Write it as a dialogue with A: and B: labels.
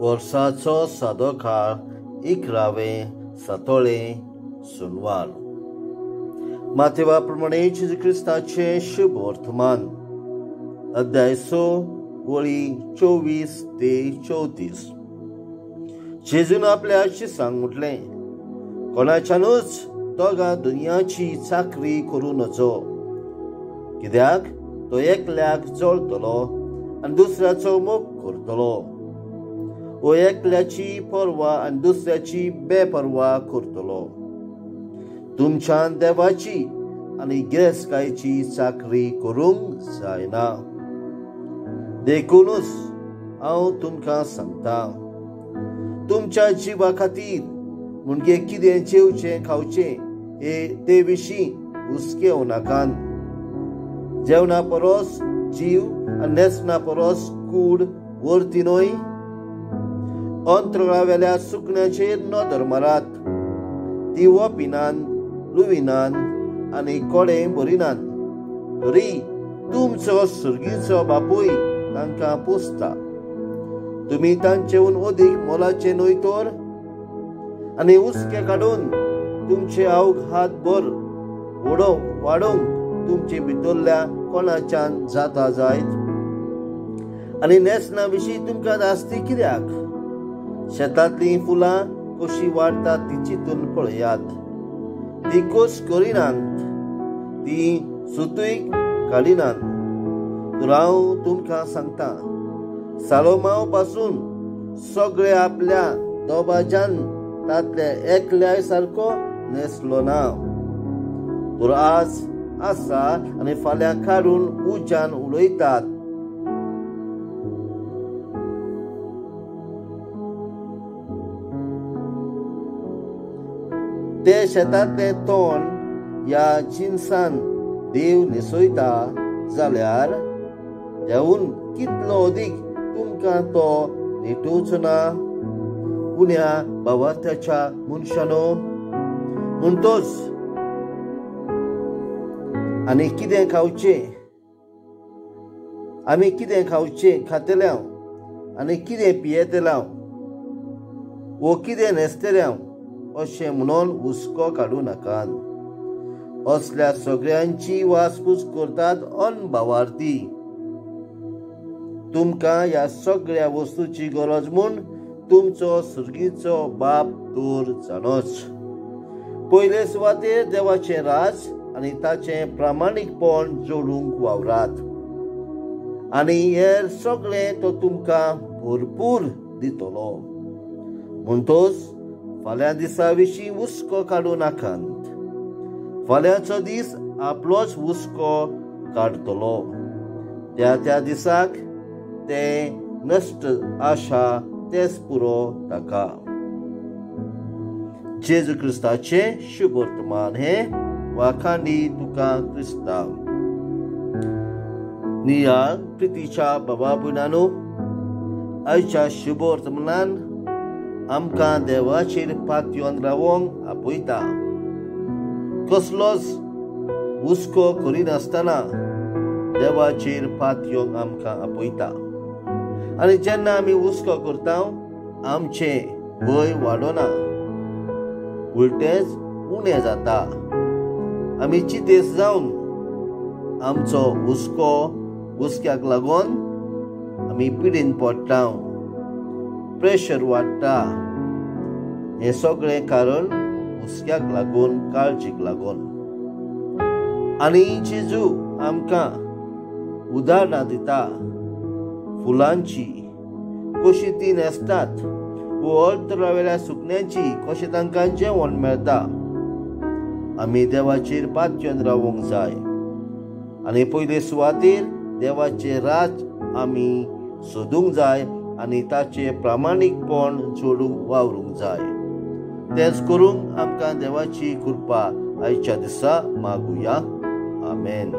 A: वर्साचो सादो काळ 11वें सातोळें सुनवार. मातेवा प्रमाणे जेजू क्रिस्ताचें शुभ वर्तमान अध्याय 6 वळी 24 ते 34. जेजून आपल्या शिसांक म्हटलें, कोणाच्यानूच दोगां दुनियाची चाकरी करूं नजो, कित्याक तो एकल्याक जळटलो आनी दुसऱ्याचो मोग करतलो, वो एकल्याची पर्वा आनी दुसऱ्याची बेपर्वा करतलो. तुमच्यान देवाची आनी गिरेस्तकायेची चाकरी करूंक जायना. देखूनच हांव तुमकां सांगता, तुमच्या जिवा खातीर म्हणजे कितें जेवचें खावचें हे ते विशीं हुस्केवं नाकात. जेवणा परस जीव आनी न्हेसणा परस कूड वरती न्हय? अंतराळावेल्या सुकण्याचेर नदर मारात, ती वपिनान लुविनान आनी कोडें भरिनान, तरी तुमचो सुर्गीचो बापूय तांकां पोसता. तुमी तांचेहून अदीक मोलाचे न्हय तर? आनी हुस्के काडून तुमचे आवग हात भर वाडोवंक तुमचे भितरल्या कोणाच्यान जाता जायत? आनी न्हेसणा विशीं तुमकां धास्ती कित्याक? शेतांतलीं फुलां कशीं वाडटात ती चिंतून पळयात. ती कोस करिनात, ती सुतूय काडिनात. तर हांव तुमकां सांगता, सालोमांव पासून सगळे आपल्या दोबाज्यान तांतल्या एकल्याय सारको न्हेसलो ना. तर आज आसा आनी फाल्यां काडून उज्यान उडयतात. ते शेतांतले तण ह्या जिनसान देव न्हेसयता जाल्यार देवून कितलो अदीक तुमकां तो न्हेटोवचो ना, उण्या भावार्थ्याच्या मनशानो? म्हणटोच आनी कितें खावचें, आमी कितें खावचें खातले आनी कितें पियेतले वो कितें न्हेसतले अशें म्हणून हुस्को काडूं नाकात. असल्या सगळ्यांची वासपूस करतात अनभावार्थी. तुमकां ह्या सगळ्या वस्तूची गरज म्हूण तुमचो सुर्गीचो बाप तर जाणोच. पयले सुवातेर देवाचें राज आनी ताचें प्रामाणीकपण जोडूंक वावरात, आनी हेर सगळें तो तुमकां भरपूर दितलो. म्हणटोच फाल्यां दिसा विशीं हुस्को काडूं नाकात. फाल्यांचो दीस आपलोच हुस्को काडटलो. त्या त्या दिसाक तें नश्ट आशा तेच पुरो ताका. जेजू क्रिस्ताचें शुभ वर्तमान हें. वाखांडी तुका क्रिस्ता. निया प्रितीच्या बाबा भयणानो, आयच्या शुभ वर्तमानान आमकां देवाचेर पातयेवन रावोंक आपयता. कसलोच हुस्को करिनासतना देवाचेर पातयेवंक आमकां आपयता. आनी जेन्ना आमी हुस्को करता आमचें भंय वाडना, उलटेंच उणें जाता. आमी चिंतेस्त जावन आमचो हुस्को हुस्क्याक लागून आमी पिडेन पडटा, प्रेशर वाडटा. हें सगळें कारण हुस्क्याक लागून, काळजीक लागून. आनी जेजू आमकां उदाहरणां दिता फुलांची, कशी ती न्हेसतात वो अल्तरावेल्या सुकण्यांची, कशें तांकां जेवण मेळटा. आमी देवाचेर पातयेवन रावूंक जाय आनी पयले सुवातेर देवाचें राज आमी सोदूंक जाय आनी ताचें प्रामाणीकपण जोडूंक वावरूंक जाय. तेंच करूंक आमकां देवाची कृपा आयच्या दिसा मागुया. आमेन.